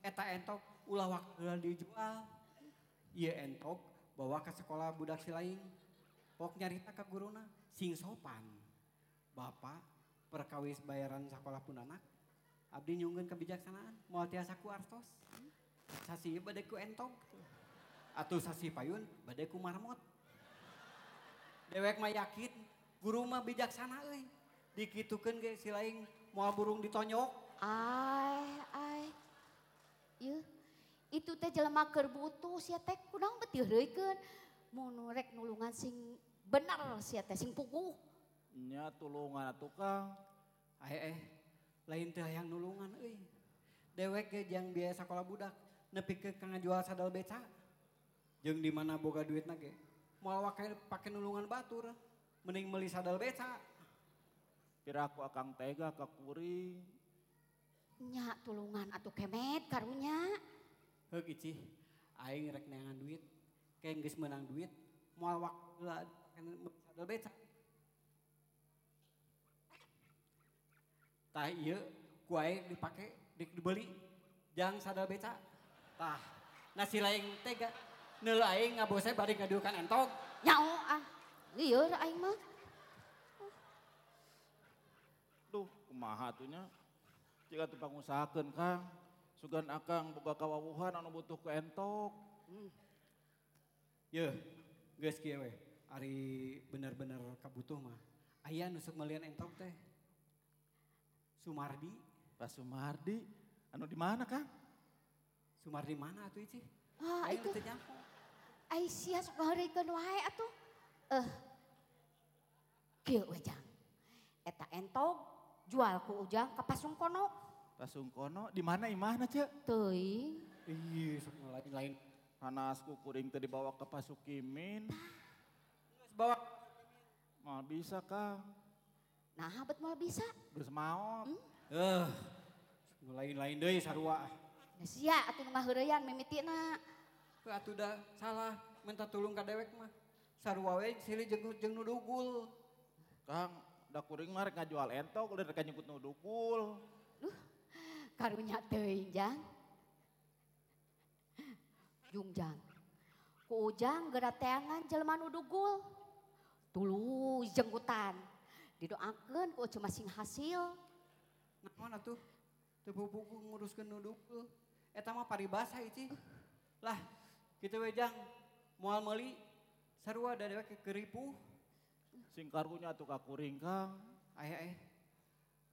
Eta entok ulah waktu dijual. Ieu entok bawa ke sekolah budak si lain. Pok nyarita ka guruna sing sopan. Bapak perkawis bayaran sekolah pun anak. Abdi nyungkeun kebijaksanaan moal tiasa ku artos. Sasi bade ku entok. Atuh sasi payun bade ku marmot. Dewek mah yakin guru mah bijaksana euy. Dikitukeun ge si lain moal burung ditonyok. Ai ai. Ieu itu teh jelema keur butuh sia teh kunaon bet diheureuykeun. Mun rek nulungan sing bener sia teh sing puguh. Nya tulungan atuh Kang. Ae lain teh hayang nulungan euy. Dewek ge jang biaya sakola budak nepi ke ka ngajual sadal beca. Jeung di mana boga duitna ge moal wake pake nulungan batur mending meuli sadal beca. Piraku akang tega ka kuring. Nya tulungan atuh kemet karunya. Heuk Icih, aing rek neangan duit, ke geus meunang duit moal wak meuli sadal beca. Tah ieu ku aing dipake dibeli jang sadal beca. Tah, nasi lain tega neul aing ngabose bari ngadukan entok. Nyao ah, lieur aing mah. Duh, kumaha atuh nya? Jika teu pangusahakeun Kang, sugan akang boga kawawuhan anu butuh ku entok. Yeuh, geus kieu we. Ari bener-bener kabutuh mah. Aya nu sok melian entok teh. Sumardi. Pak Sumardi, anu di mana Kang? Sumardi mana atuh Icih? Ah, itu. Ai sia sok ngaheureuykeun wae atuh. Kieu we Jang. Eta entok jual ku Ujang ka Pasungkono. Pasungkono di mana imahna Ceu? Teuing. Ih, sok lain-lain. Hanas ku kuring teh dibawa ke Pasukimin. Geus bawa. Moal bisa Kang. Nah, bet moal bisa. Geus maot. Lain-lain deui sarua. Nah, sia atuh nu ngaheureyan mimitina. Heuh atuh da salah minta tulung ka dewek mah. Sarua we silih jeung nu dugul. Kang, da kuring mah rek ngajual entok, udah rek nyebut nu dugul. Duh, karunya teuing Jang. Jung Jang. Ku Ujang geura teangan jelema nu dugul. Tuluy jenggutan. Didoakeun ku cuma sing hasil. Naon atuh? Teu pupuku nguruskeun nu dugul. Eta mah paribasa Icih. Lah, kitu we Jang. Moal meuli sarua da dewek keuripuh. Sing karunya atuh ka kuring Kang. Ae.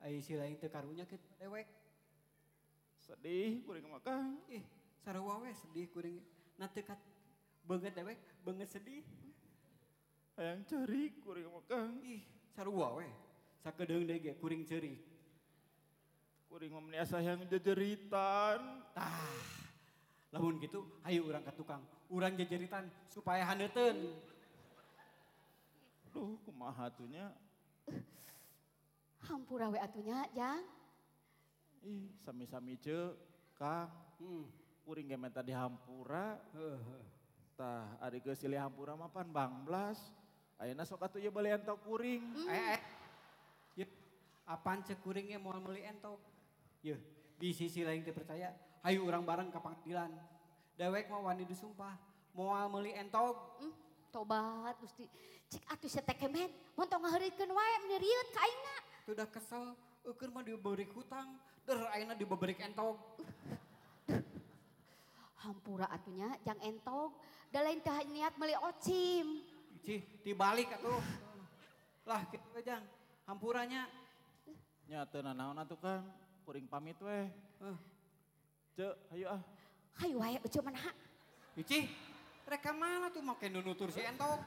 Ai si lain teu karunya kitu dewek. Sedih kuring mah Kang. Ih, sarua we sedih kuring. Na teu kat beungeut dewek, beungeut sedih. Hayang ceurik kuring mah Kang. Ih, sarua we. Sakedeung deui ge kuring ceurik. Kuring mah meni asa hayang jejeritan. Tah. Lamun kitu hayu urang ka tukang, urang jejeritan supaya haneuteun. Duh, kumaha atuh nya? Hampura we atuh nya, Jang. Ih, sami-sami Ceu, Kang. Kuring ge menta dihampura. Heeh. Tah, ari geus silih hampura mah pan bangblas. Ayeuna sok atuh ieu beli entok kuring. Yeuh, apaan ceuk kuring ge moal meuli entok? Yeuh, di sisi lain teu percaya, hayu urang bareng ka pangadilan. Dewek mah wani disumpah, moal meuli entok. Tobat Gusti. Cik atuh sia teh kemet, mun tong ngaheureuykeun wae meuni rieut ka aingna. Teu dah kesel, eukeun mah dibeurik hutang, der ayeuna dibeberik entok. Hampura atuh nya jang entok, da lain teh niat meuli ocim. Cih, dibalik atuh. Lah kitu we Jang, hampuranya. Nya teu nanaon atuh Kang, kuring pamit weh. Ceu, hayu ah. Hayu wae eceu manaha. Icih, rek ka mana tuh make nunutur si entok.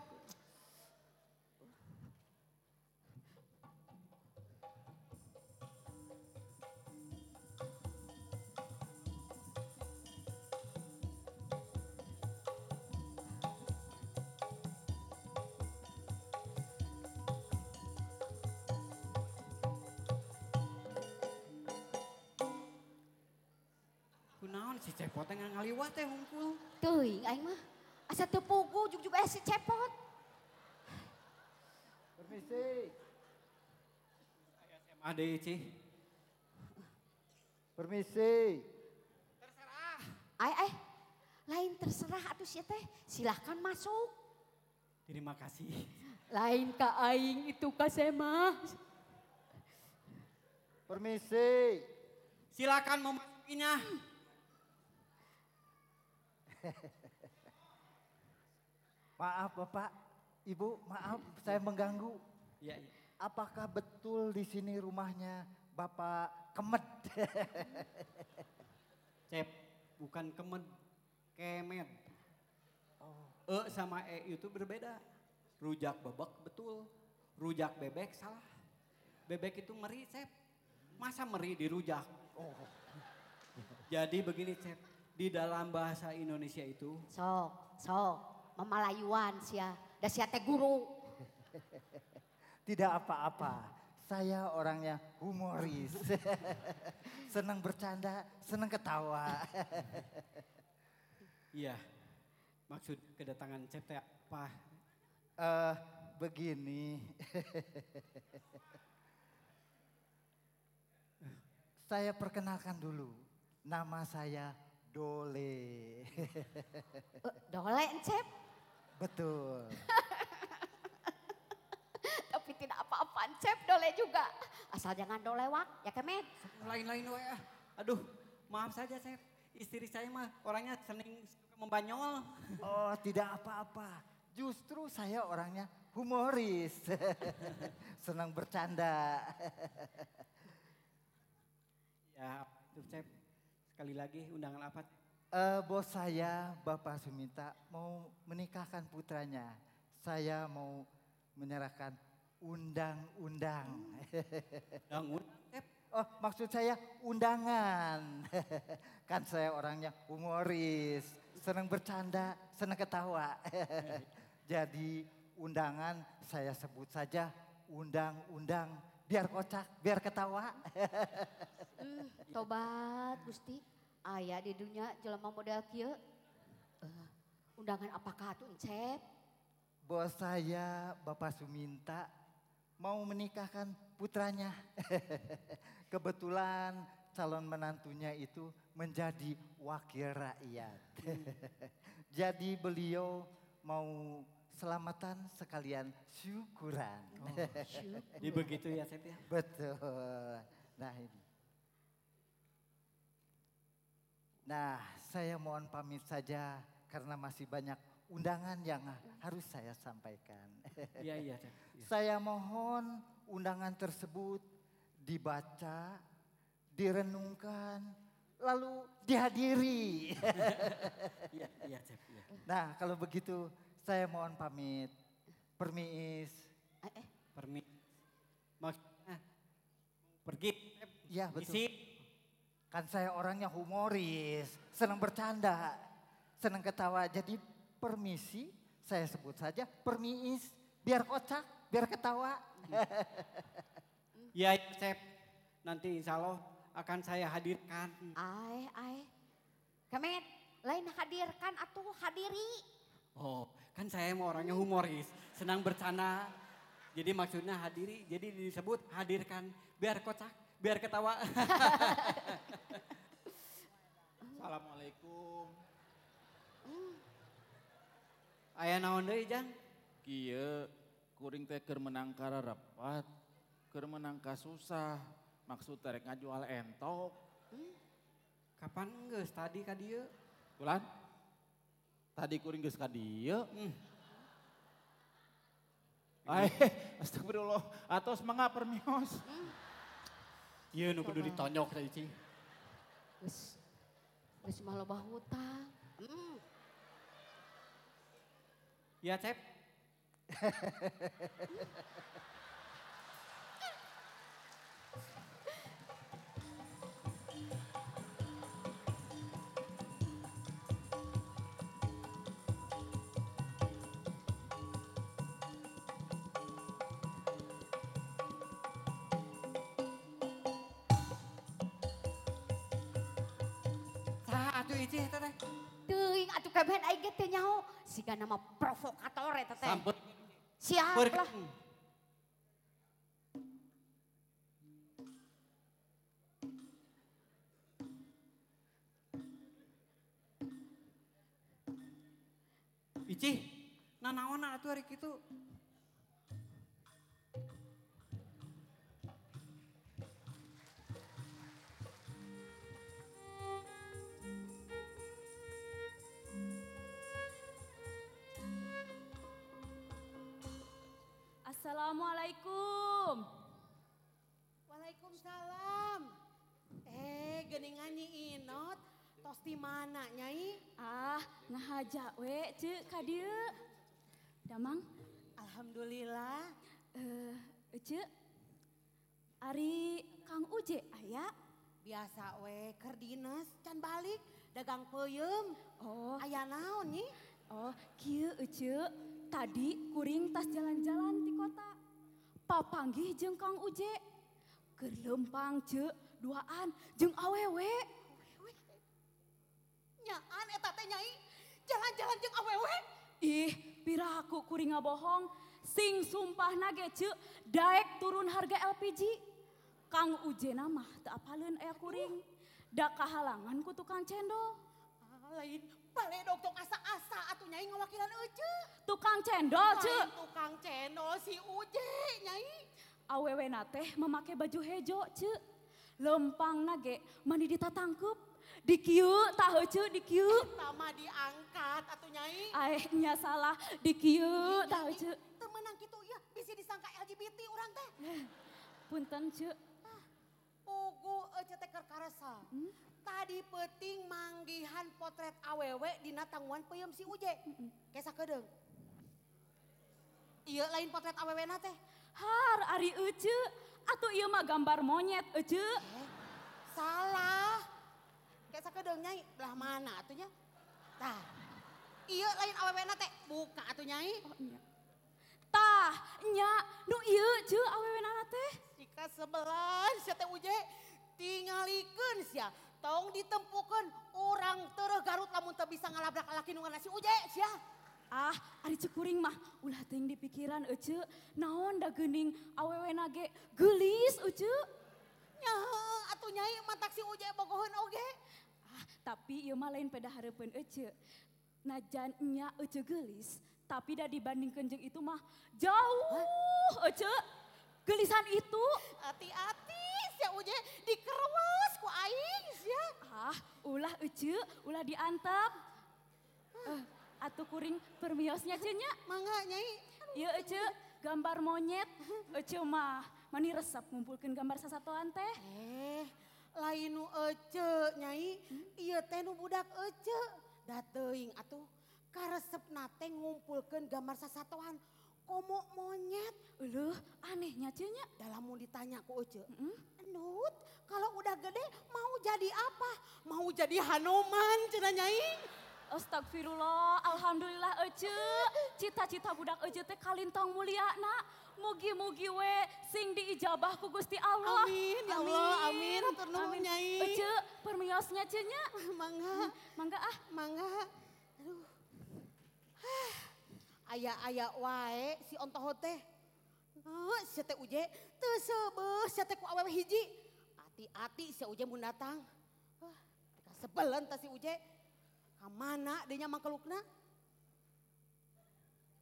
Kunaon si Cepot teh ngaliwat teh hungkul. Teuing aing mah. Asa teu pugu jug-jug aya si Cepot. Permisi. Aya SMA deui Cih. Permisi. Terserah. Ai lain terserah atuh sia teh, silahkan masuk. Terima kasih. Lain ka aing itu ka mah. Permisi. Silakan memasukinya. Maaf Bapak, Ibu, maaf saya mengganggu. Iya, iya. Apakah betul di sini rumahnya Bapak Kemed? Cep, bukan Kemed, Kemed. Oh. E sama E itu berbeda. Rujak bebek betul, rujak bebek salah. Bebek itu meri, Cep. Masa meri dirujak? Oh. Jadi begini, Cep. Di dalam bahasa Indonesia itu. Sok, memalayuan sia. Da sia teh guru. Tidak apa-apa, saya orangnya humoris. Senang bercanda, senang ketawa. Iya, maksud kedatangan Cep teh apa? Begini. Saya perkenalkan dulu, nama saya Dole. Dole, Cep? Betul. Tapi tidak apa-apa, Cep, Dole juga. Asal jangan dolewak, ya Kemet. Lain-lain we. Aduh, maaf saja, Cep. Istri saya mah orangnya seneng suka membanyol. Oh, tidak apa-apa. Justru saya orangnya humoris. Senang bercanda. Ya, itu Cep. Sekali lagi undangan apa? Bos saya, Bapak Suminta, mau menikahkan putranya. Saya mau menyerahkan undang-undang. Undang-undang? Oh, maksud saya undangan. Kan saya orangnya humoris, senang bercanda, senang ketawa. Jadi undangan saya sebut saja undang-undang. Biar kocak, biar ketawa. Tobat Gusti, aya di dunia jelema model kieu. Undangan apakah atuh Encep? Bos saya Bapak Suminta mau menikahkan putranya. Kebetulan calon menantunya itu menjadi wakil rakyat. Jadi beliau mau selamatan sekalian syukuran. Oh, jadi begitu ya Cep ya? Betul. Nah ini. Nah saya mohon pamit saja karena masih banyak undangan yang harus saya sampaikan. Iya, iya Cep. Ya. Saya mohon undangan tersebut dibaca, direnungkan, lalu dihadiri. Iya, iya Cep. Ya. Nah kalau begitu saya mohon pamit. Permis. Permis. Maksudnya pergi. Iya betul. Isi. Kan saya orangnya humoris, senang bercanda, senang ketawa. Jadi permisi, saya sebut saja permis, biar kocak, biar ketawa. Iya Cep, nanti insya Allah akan saya hadirkan. Ai. Kemet, lain hadirkan atau hadiri. Oh, kan saya mau orangnya humoris, senang bercanda. Jadi maksudnya hadiri, jadi disebut hadirkan, biar kocak, biar ketawa. Assalamualaikum. Aya naon deui, Jang? Kieu kuring teh keur menang kararepat, keur menang kasusah, maksud rek ngajual entok. Kapan geus tadi ka dieu? Bulan? Tadi kuring geus ka dieu. Astagfirullah, atos mangga permios. Ieu nu kudu ditonyok tadi cing. Geus mah loba hutang. Ya Cep. Saha atuh ieu teh? Teuing atuh kabeh aing ge teu nyaho. Siga nama provokator eta teh. Siap lah. Icih, nanaon atuh ari kitu? Assalamualaikum. Waalaikumsalam. Geningan Nyi Inot, tos di mana Nyai? Ah, ngahaja we ceuk ka dieu. Damang? Alhamdulillah. Ceuk, ari Kang Uje aya? Biasa we keur dinas can balik dagang peuyeum. Oh, aya naon Nyi? Oh, kieu Ece, tadi kuring tas jalan-jalan di kota. Papanggih jeung Kang Uje. Keur lempang ceuk duaan jeung awewe. Nyaan eta teh Nyai, jalan-jalan jeung awewe. Ih, piraku kuring ngabohong. Sing sumpahna ge ceuk daek turun harga LPG. Kang Uje mah teu apaleun aya kuring. Da kahalangan ku tukang cendol. Lain baledog tong asa-asa atuh Nyai ngawakilan Ece. Tukang cendol ceuk. Lain tukang cendol si Uje Nyai. Awewe na teh memake baju hejo ceuk. Lempangna ge mani ditatangkeup. Dikieu tah ceuk dikieu. Eta mah diangkat atuh Nyai. Aeh nya salah dikieu tah ceuk. Teu meunang kitu ieu bisi disangka LGBT urang teh. Punten ceuk. Pugu Ece teh keur karesa. Tadi peuting manggihan potret awewe dina tangguhan peuyeum si Uje. Ke sakedeung. Ieu lain potret awewena teh. Har ari Ece, atuh ieu mah gambar monyet Ece. Salah. Ke sakedeung Nyai, belah mana atuh nya? Tah. Ieu lain awewena teh, buka atuh Nyai. Oh nya. Tah, nya nu ieu ce awewena teh. Sika sebelah sia teh Uje, tingalikeun sia. Tong ditempukeun urang tereuh Garut lamun teu bisa ngalabrak lalaki nu ngaranna si Uje sia. Ah, ari ceuk kuring mah ulah teuing dipikiran Ece, naon da geuning awewena ge geulis Ece. Nya atuh Nyai matak si Uje bogoheun oge. Ah, tapi ieu mah lain peda hareupeun Ece. Najan nya Ece geulis, tapi da dibandingkeun jeung itu mah jauh Ece. Geulisan itu. Hati-hati sia Uje dikerewas ku aing sia. Ah, ulah Ece, ulah diantep. Atuh kuring permiosnya ce nya. Mangga Nyai. Ieu Ece, gambar monyet. Ece mah mani resep ngumpulkeun gambar sasatoan teh. Lain nu Ece Nyai, ieu teh nu budak Ece. Da teuing atuh karesepna teh ngumpulkeun gambar sasatoan. Komo monyet. Euleuh, anehnya ce nya. Da lamun ditanya ku Ece, Endut, kalau udah gede mau jadi apa? Mau jadi Hanoman cenah Nyai. Astagfirullah, alhamdulillah Ece. Cita-cita budak Ece teh kalintang muliana. Mugi-mugi we sing diijabah ku Gusti Allah. Amin, ya Allah, amin. Hatur nuhun Nyai. Ece, permiosnya ce nya. Mangga. Mangga ah. Mangga. Aduh. Aya-aya wae si ontoho teh. Heuh, sia teh Uje teu seubeuh sia teh ku awewe hiji. Ati-ati sia Uje mun datang. Hah, kasebeleun tah si Uje. Ka mana deui nya mangkelukna?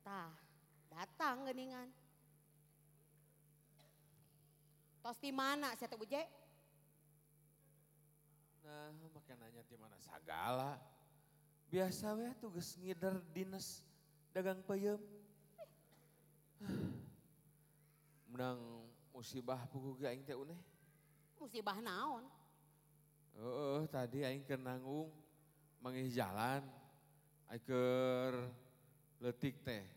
Tah, datang geuningan. Tos di mana sia teh Uje? Nah, make nanya di mana sagala. Biasa we atuh geus ngider dinas dagang peuyeum. Menang musibah puguh ge aing teh uneh. Musibah naon? Heeh, tadi aing keur nanggung manggih jalan. Aing keur leutik teh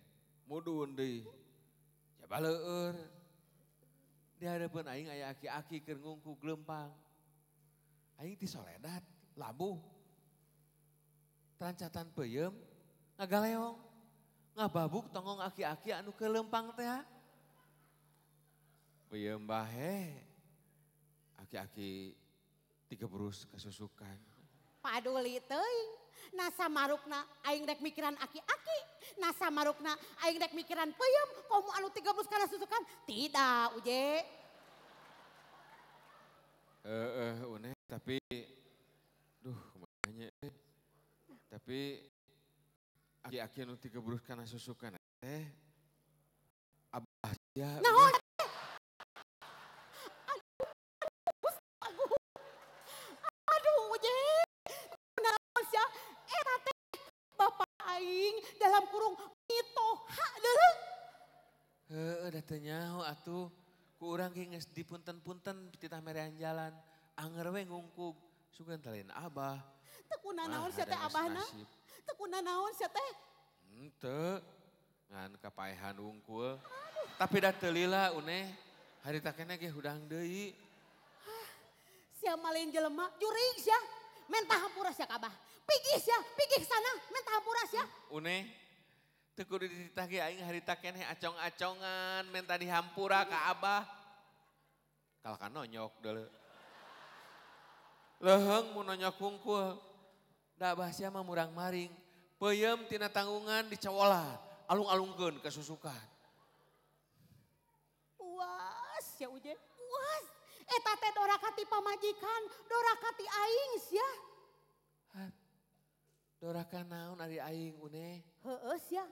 mudun deui. Jaba leueur. Di hareupeun aing aya aki-aki keur ngungkug leumpang. Aing ti soledat, labuh. Trancatan peuyeum ngagaleong. Ngababuk tongong aki-aki anu keur leumpang teh. Peuyeum bahe. Aki-aki tiga berus kesusukan. Paduli teuing. Nasa marukna aing rek mikiran aki-aki. Nasa marukna aing rek mikiran peuyeum komo anu tiga berus kana susukan. Tidak, Uje. Uneh tapi duh kumaha nya. Tapi Aki-aki nu tigebrus kana susukan teh. Abah sia. Naon? Aduh, Uje. Naon sia? Eta teh bapak aing dalam kurung mitoha deuleu. Heueuh da teu nyaho atuh. Ku urang ge geus dipunten-punten titah merean jalan. Anger we ngungkug. Sugan teh lain abah. Teu kunanaon sia teh abahna? Teu kunanaon sia teh? Henteu. Ngan kapaehan wungkul. Tapi da teu lila Une. Harita keneh ge hudang deui. Sia mah lain jelema, jurig sia. Menta hampura sia ka abah. Pigih sia, pigih sana, menta hampura sia. Une, teu kudu dititah ge aing harita keneh acong-acongan menta dihampura ka abah. Kalah ka nonyok deuleu. Leuheung mun nonyok hungkul. Da abah sia mah murang maring. Peuyeum tina tanggungan dicawolan, alung-alungkeun ka susukan. Puas sia Uje, puas. Eta teh doraka ti pamajikan, doraka ti aing sia. Doraka naon ari aing Une? Heueuh sia.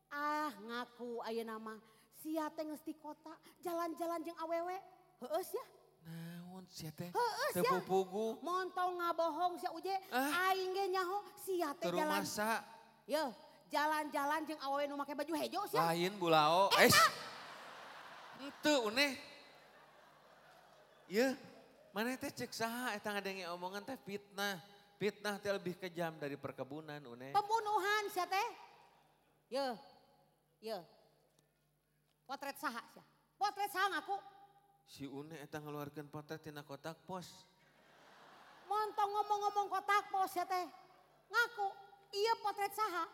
Ah ngaku ayeuna mah sia teh geus di kota, jalan-jalan jeung awewe. Heueuh sia. Naon sia teh? Heueuh Teu sia. pupugu. Montong ngabohong sia Uje. Ah. Aing ge nyaho sia teh jalan. Terumasa. Yeuh, jalan-jalan jeung awewe nu make baju hejo sia. Lain bulao. Es. Henteu Une. Yeuh, maneh teh cek saha eta ngadenge omongan teh fitnah. Fitnah teh lebih kejam dari perkebunan Une. Pembunuhan sia teh. Yeuh. Yeuh. Potret saha sia? Potret saha ngaku? Si Une eta ngeluarkeun potret tina kotak pos. Montong ngomong-ngomong kotak pos ya teh. Ngaku, iya potret saha?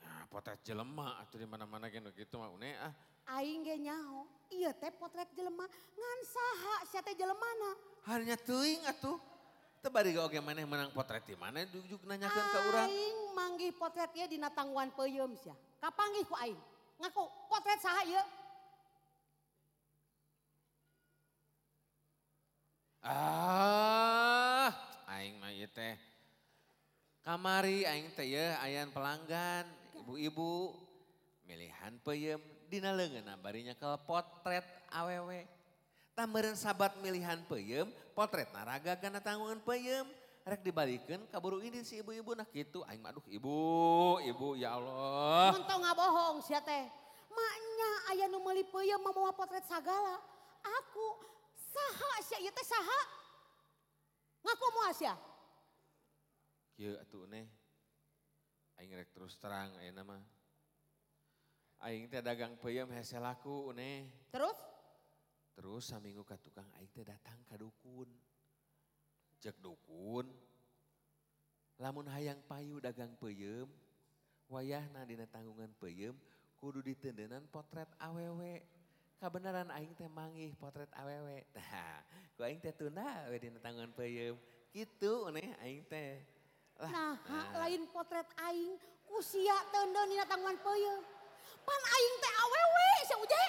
Ya potret jelema atuh di mana-mana ge nu kitu mah Une ah. Aing ge nyaho, iya teh potret jelema. Ngan saha sia teh jelemana? Harinya teuing atuh. Teu bari ge oge maneh menang potret di mana jujuk nanyakeun ka urang. Aing manggih potret ieu dina tangguhan peuyeum sia. Kapanggih ku aing. Ngaku, potret saha ieu? Ah, aing mah ieu teh. Kamari aing teh yeuh ayan pelanggan, ibu-ibu milihan peuyeum dina leungeunna bari nyekel potret awewe. Tah meureun sabat milihan peuyeum, potretna raga kana tanggungan peuyeum. Rek dibalikeun kaburu ini si ibu-ibu nah kitu aing mah aduh ibu, ibu ya Allah. Montong ngabohong sia teh. Maknya aya nu meuli peuyeum mawa potret sagala. Aku saha sia ieu teh saha? Ngaku moal sia? Kieu atuh Une. Aing rek terus terang ayeuna mah. Aing teh dagang peuyeum hese laku Une. Terus? Terus saminggu ka tukang aing teh datang ka dukun. Cek dukun. Lamun hayang payu dagang peuyeum, wayahna dina tanggungan peuyeum kudu ditendenan potret awewe. Kabeneran aing teh manggih potret awewe. Tah, ku aing teh tunda we dina tanggungan peuyeum. Kitu Une aing teh. Lah, Nah, lain potret aing ku sia teundeun dina tanggungan peuyeum. Pan aing teh awewe sia Uje.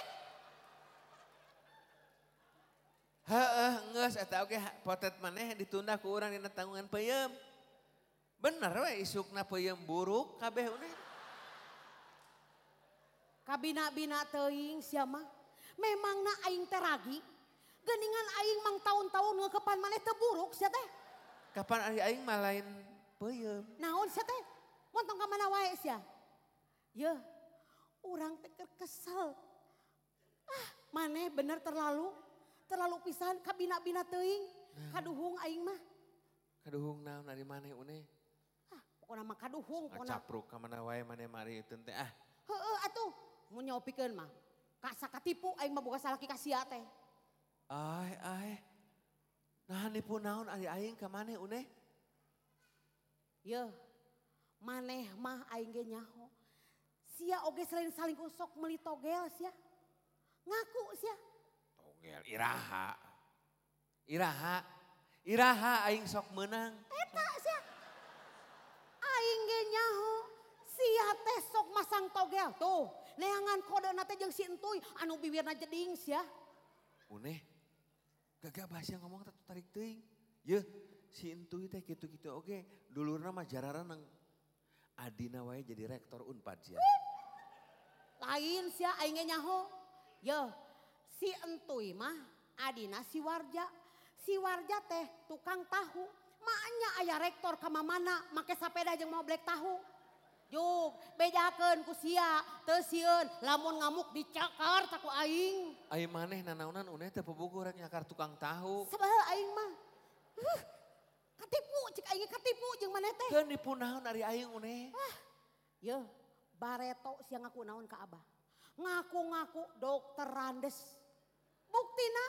Heeh, geus eta oge potret maneh ditunda ku urang dina tanggungan peuyeum. Bener we isukna peuyeum buruk kabeh Une. Kabina-bina teuing sia mah. Memangna aing teh ragi. Geuningan aing mang taun-taun ngekepan maneh teu buruk sia teh. Kapan ari aing mah lain peuyeum. Naon sia teh? Montong ka mana wae sia? Yeuh, urang teh keur kesel. Ah, maneh bener terlalu pisan kabina-bina teuing. Kaduhung aing mah. Kaduhung naon ari maneh Une? Ah, pokona mah kaduhung pokona. Ngacapruk ka mana wae maneh mari itu teh ah. Heueuh atuh, mun nyopikeun mah. Kasa katipu aing mah boga salaki ka sia teh. Ai ai. Nah nipu naon ari aing ka maneh Une? Yeuh, maneh mah aing ge nyaho. Sia oge selain saling sok meuli togel sia. Ngaku sia. Togel iraha. Iraha. Iraha aing sok meunang. Eta sia. Aing ge nyaho. Sia teh sok masang togel tuh. Neangan kodena teh jeung si entuy anu bibirna jeding sia. Une. Gagah bahasa ngomong teh tarik teuing. Yeuh, si entuy teh kitu-kitu oge dulurna mah jarareneng. Adina wae jadi rektor Unpad sia. Lain sia aing ge nyaho. Yeuh, si Entuy mah adina si Warja. Si Warja teh tukang tahu. Maknya aya rektor ka mamana make sapeda jeung mau blek tahu. Juk, bejakeun ku sia, teu sieun, lamun ngamuk dicakar ta ku aing. Ai maneh nanaonan uneh teh puguh rek nyakar tukang tahu. Sebel aing mah. Katipu cik aing katipu jeung maneh teh. Teu nipu naon ari aing uneh. Ah, yeuh, bareto sia ngaku naon ka Abah. Ngaku-ngaku dokter Randes. Buktina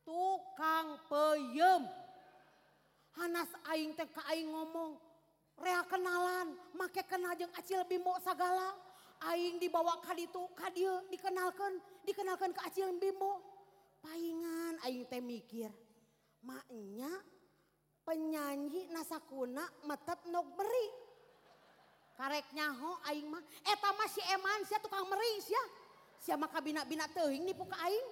tukang peyem. Hanas aing teh ka aing ngomong. Rea kenalan, make kenal jeung Acil Bimbo sagala. Aing dibawa ka ditu, ka dieu dikenalkeun ka Acil Bimbo. Paingan aing teh mikir, maknya penyanyi nasakuna metet nog meri. Karek nyaho aing mah, eta mah si Eman sia tukang meri sia. Sia mah kabina-bina teuing nipu ka aing.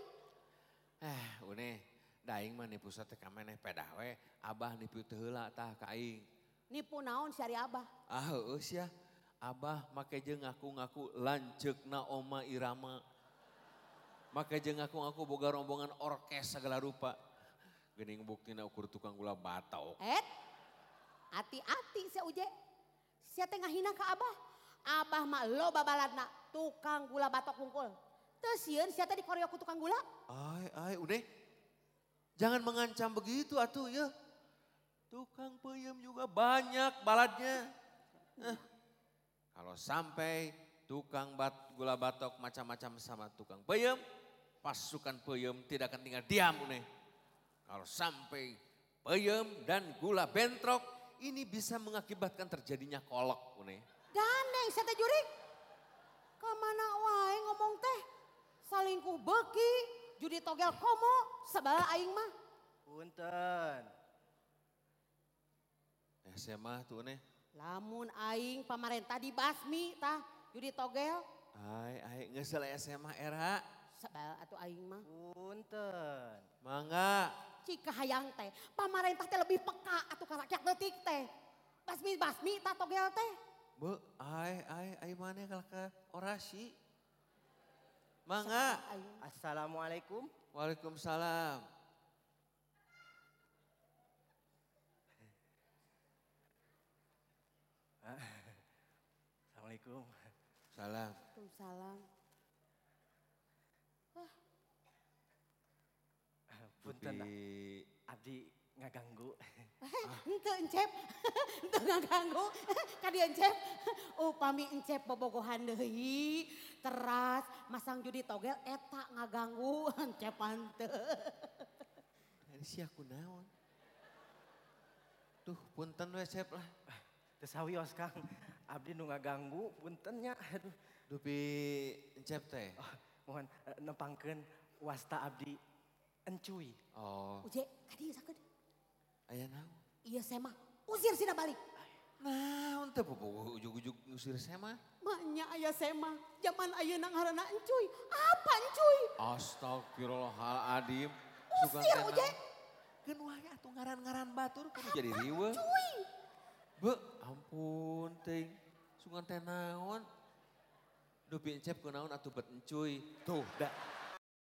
Uneh, da aing mah nipu sate ka maneh pedah we, Abah nipu teu heula tah ka aing. Nipu naon si ari Abah? Ah heueuh sia. Abah make jeung ngaku-ngaku lanceukna Oma Irama. Make jeung ngaku-ngaku boga rombongan orkes segala rupa. Geuning buktina ukur tukang gula batok. Et, hati-hati sia Uje. Sia teh ngahina ka Abah. Abah mah loba baladna tukang gula batok hungkul. Teu sieun sia teh dikoryok ku tukang gula. Ai ai uneh. Jangan mengancam begitu atuh ya. Tukang peyem juga banyak baladnya. Kalau sampai tukang gula batok macam-macam sama tukang peyem, pasukan peyem tidak akan tinggal diam uneh. Kalau sampai peyem dan gula bentrok, ini bisa mengakibatkan terjadinya kolek uneh. Gandeng sia teh jurik. Kamana wae ngomong teh, salingkuh beuki, judi togel komo, sebel aing mah. Punten. SMA tuh uneh. Lamun aing pamarentah dibasmi tah judi togel. Ai ai geus SMA era. Sebel atuh aing mah. Punten. Mangga. Cika hayang teh pamarentah teh lebih peka atuh ka rakyat leutik teh. Basmi-basmi tah togel teh. Bu, ai ai ai maneh kalah ka orasi. Mangga. Assalamualaikum. Waalaikumsalam. Assalamualaikum. Salam. Waalaikumsalam. Punten abdi ngaganggu. Henteu Encep, henteu ngaganggu. Ka dieu Encep, upami Encep bobogohan deui, teras masang judi togel eta ngaganggu Encep henteu. Ari sia kunaon? Tuh punten we Cep lah. Teu sawios Kang, abdi nu ngaganggu punten nya. Aduh. Dupi Encep teh. Oh, mohon nempangkeun wasta abdi Encuy. Oh. Uje, ka dieu sakeun. Aya naon? Iya saya mah, usir sina balik. Naon teh bobogoh ujug-ujug ngusir saya mah? Maknya aya saya mah, zaman ayeuna ngaranna Encuy. Apa Encuy? Astagfirullahaladzim. Usir Uje. Keun wae atuh ngaran-ngaran batur kudu jadi riweuh. Encuy. Be, ampun ting. Sugan teh naon? Dupi Encep kunaon atuh bet Encuy. Tuh, da.